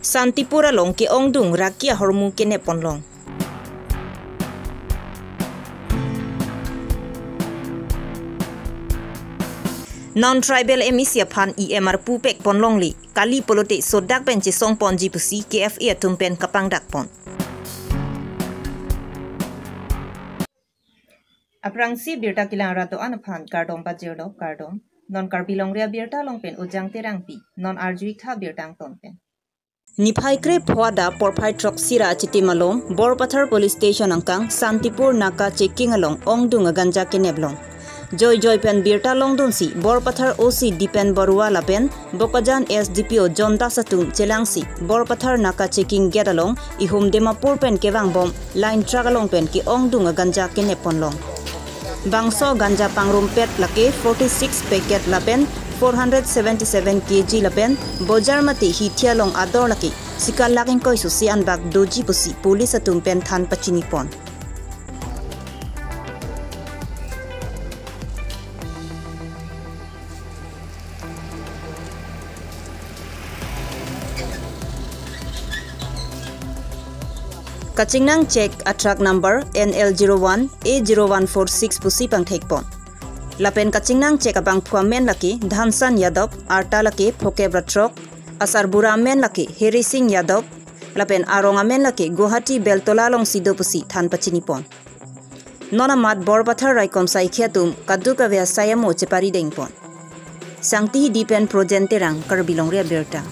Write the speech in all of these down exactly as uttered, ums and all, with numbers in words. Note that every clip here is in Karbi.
Santipur along ke-ongdung raki ahormu kenep ponlong. Non-tribal M A C aphan E M arpu pek ponlongle, kali pulote sodak pen chesong ponji pusi K F A atum pen kapangdak pon. Aphrangsi birta kelang rat do-an aphan kardom pajirlo, kardom. Non Karbi Longri Abirta along pen Ujang Terangpi, non arju-ik tha birta angton pen. Niphai krepho adap porphai throksi ra achitim along, Borpathar Police Station angkang, Santipur naka checking along ongdung aganja kenep long. Joijoi pen birta longdunsi, Borpathar O C Dipen Barua lapen Bokajan S D P O John Das atum chelangsi, Borpathar naka checking gate along, ihum Dimapur pen kevangbom line truck along pen ke-ongdung aganja kenep ponlong. Bangso ganja pangrumpet lake forty six packet lapen four hundred seventy seven K G lapen bojar mate hithi along ador lake sika lakh ingkoi susi anbak doji pusi police atum pen than pachini pon. Kachingnang check a truck number N L zero one A zero one four six pusi pangthek pon. Lapen kachingnang check abangphu amen lake Dhansan Yadav, arta lake phokep ra throk, asarbura amen lake Heri Singh Yadav, lapen arong amen lake Guwahati Beltola alongsi do pusi than pachini pon. Non amat Borpathar raikom saikhi atum kadokave asai amo chepari deng pon. Sangti Hidi pen Projen Terang, Karbi Longri Abirta.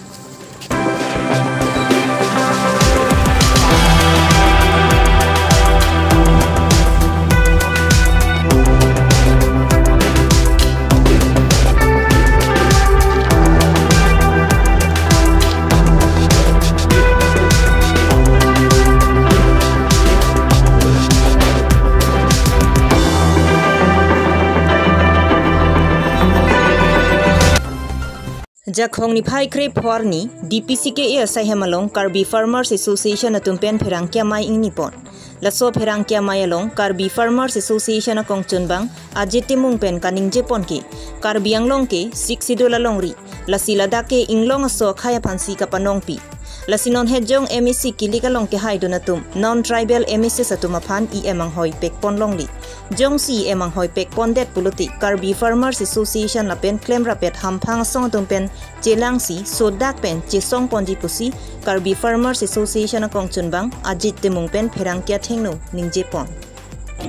Jakhong niphai krepho arni, D P C K A asaihem along Karbi Farmers Association atum pen pherangke amei ingni pon. Laso pherangke amei along Karbi Farmers Association akongchunbang Ajit Timung pen kaningje pon ke, Karbi Anglong ke Sixth Schedule alongri, lasi ladak ke inglong aso akhei aphansi kapanongpi. Lasi non hejong M A C kilik along kehaidun atum, non-tribal M A Cs atum aphan E M anghoi pek ponlongle. Jongsi E M anghoi pek pondet pulote Karbi Farmers Association lapen klemrapet hamphang asong atum pen chelangsi sodak pen chesong ponji pusi Karbi Farmers Association akongchunbang Ajit Timung pen pherangke athengno ningje pon.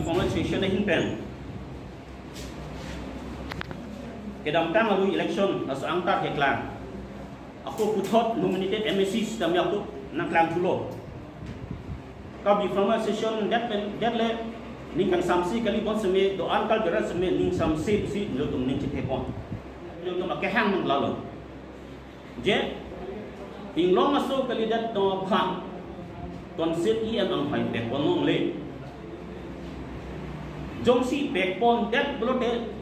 Farmers Association ahin pen kedamtang alu election laso angtar heklang. Ako puthot nominated M A C system ya ako nangklang thulo. Karbi Farmers Association det pen, det le ning kangsamse kali bonseme do-an kal beran seme ning samse pusi nelitum ning chethe pon. Nelitum akehang nang lalo. Je, inglong aso kalidet do aphan, council E M anghoi pek ponlongle. Jongsi pek pondet pulote,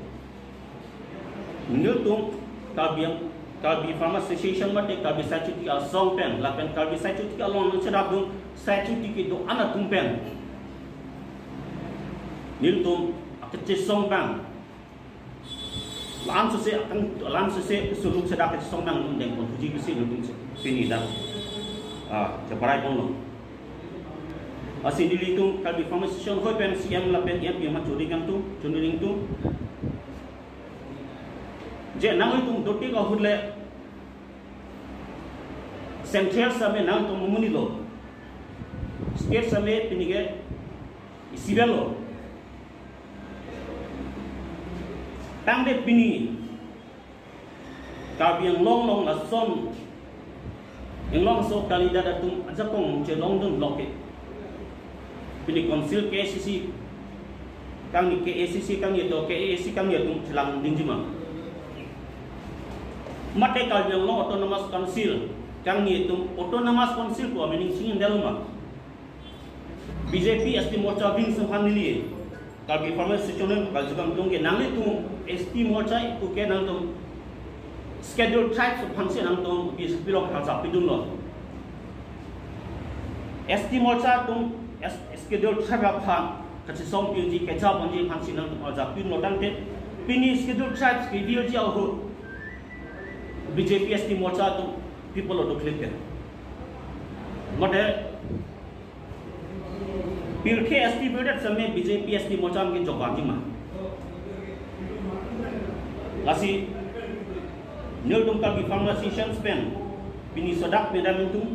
nelitum Karbi, Karbi Farmers Association mate Karbi Sachiti asong pen, lapen Karbi Sachiti along nangcherapdun Sachiti kedo-an atum pen, nelitum akechesong abang lam sese akan, lam sese suluk sedak kechesong abang nelitum deng pon puji pusi nelitum pini dak, ah, cheparai ponlo. Lasi nelitum Karbi Farmers Association hoi pen C M lapen M P ma churi kangtung, churi ringtung. Je nanglitum dotik ahut le central same nangtum munilo. State same pini ke isi avelo. Tangte pini Karbi Anglong along lason inglong aso kalidet atum ajakong chelongdun lok ke. Pini council K A C C kangni, K A C C kangni atum, K A A C kangni atum chelang dingjima. Mate Karbi Anglong Autonomous Council kangni atum Autonomous Council pu meaning singin delma. B J P S T Morcha wing sunghan neli Karbi Farmers Association kajukam tung ke nanglitum S T Morcha itu ke nangtum Scheduled Tribes aphansi nangtum B J P along haja pidunlo. S T Morcha atum S-, Scheduled Tribe aphan kachesong piji kecha ponji aphansi nangtum haja pidunlo tangte pini Scheduled Tribes ke V L G ahut B J P S T Morcha atum people lo doklip ke. Mate pirthe S T bidet seme B J P S T mocham ke jok vanji ma. Lasi nelitum Karbi Farmers Association pen pini sodak medam atum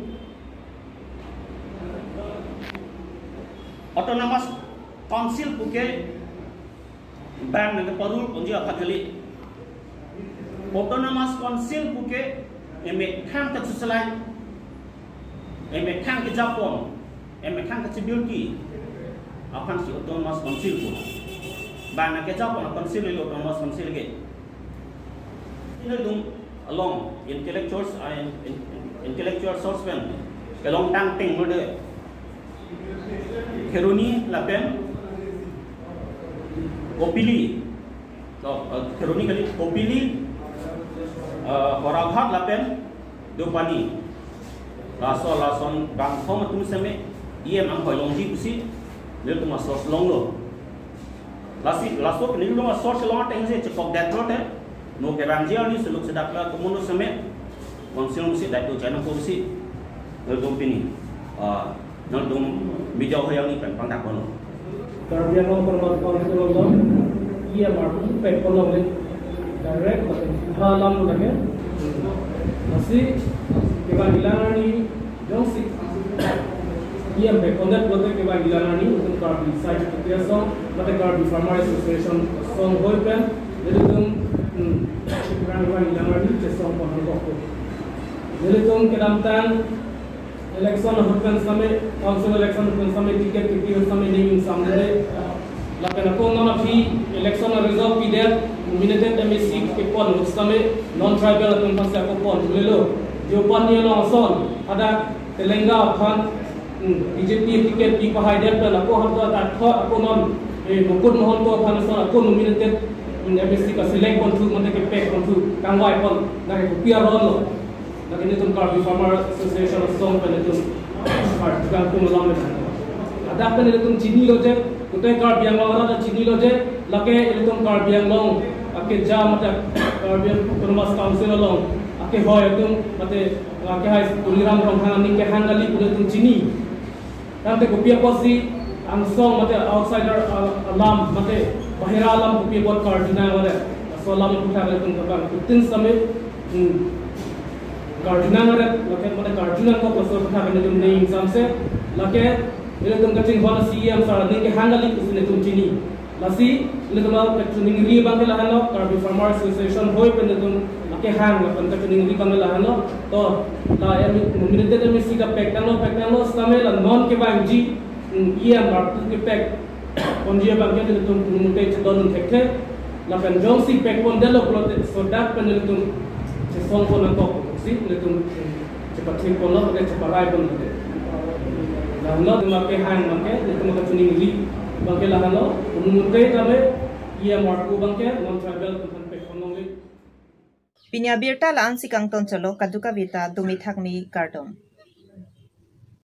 Autonomous Council puke bang nang parul ponji aphan kali. Autonomous Council puke emethang ta suselai, emethang kejapon, emethang kachibirki aphan si Autonomous Council pu. Bang nang kejapon Council lo Autonomous Council ke. Nelitum along intellectuals, uh, in, in, intellectual source pen kelong tangteng mode Kheroni lapen Kopili. So, uh, Kheroni kali, Kopili, uh, Howraghat lapen Deopani. Laso lason bangkethom atum seme E M anghoi longji pusi nelitum a-source longlo. Lasi laso nelitum a-source long ateng si chekok detlo te. No kevangji arni seluk sedak la kemuno seme Council si daito china pusi nelitum pini, ah, nelitum media hoyang ni pen pangdak kono. Karbi Anglong Autonomous Council along E M arpu pek kono le direct mate ha alam lage. Lasi kevang ilang arni jongsi E M pek pondet pulote kevang ilang arni nelitum Karbi Sahitya Asong mate Karbi Farmer Association asong hoi pen nelitum, hmm, kevang ilang arni chesong pon nangkok. Nelitum kedamtang election ahut pen same, council election ahut pen same, ticket kepi ahut same ning ingsamde. Lapen ako non aphi election a-result pidet, nominated M A C kepon ahut same, non-tribal atum aphan si ako pon lelo. Deopani along ason, hadak Telenga aphan, hmm, B J P ticket pi pahai det pen ako hap ta thot ako non, eh, Mukut Mahanta aphan ason ako nominated, hmm, M A C ka-select ponthu, mate kepek ponthu, kangvai pon, lake kopi aron lo. Lake nelitum Karbi Farmer Association asong pen nelitum Karbi kangtung alam pen. Hadak pen nelitum chinilo je, kote Karbi Anglong arat chinilo je, lake nelitum Karbi Anglong akeja mate Karbi Anglong Autonomous Council along akehoi atum mate akehai Tuliram Ronghang aning kehang kali pu nelitum chini. Tangte kopi apotsi angsong mate outsider, uh, alam mate bahira alam kopi apot karjunang mate laso alam aphuthak nelitum kepangkhutin same, hmm, karjunang mate lake mate karjunangkok laso aphuthak nelitum ning ingsamse, lake nelitum kachinghon C E M sir aning kehang kali pusi nelitum chini. Lasi nelitum kachiningri abang ke lahenlo, Karbi Farmer Association hoi pen nelitum akehang lapen kachiningri abang ke lahenlo. To la M, nominated M A C kapek tanglo, pek tanglo same la non kevangji, hmm, E M arpu kepek ponji abang ke nelitum punu mute chedondun thekthe. Lapen jongsi pek pondetlo pulote sodak pen nelitum chesong pon nangkok pusi nelitum chepathik ponlo, mate cheparai ponlo. Lahenlo nelitum akehang abang ke, nelitum kachiningri abang ke lahenlo, punu mute tame E M arpu abang ke non-tribal atum aphan pek pon longle. Pini abirta la-ansi kangton cholo, kadokave ta dumi thakmi kardom.